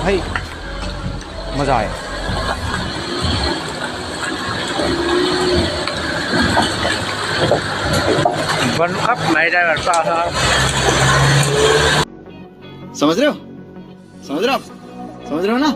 भाई मजा आया। Vẫn khắp này đây là sao thôi. समझ रहे हो? समझ रहे हो आप? समझ रहे हो ना?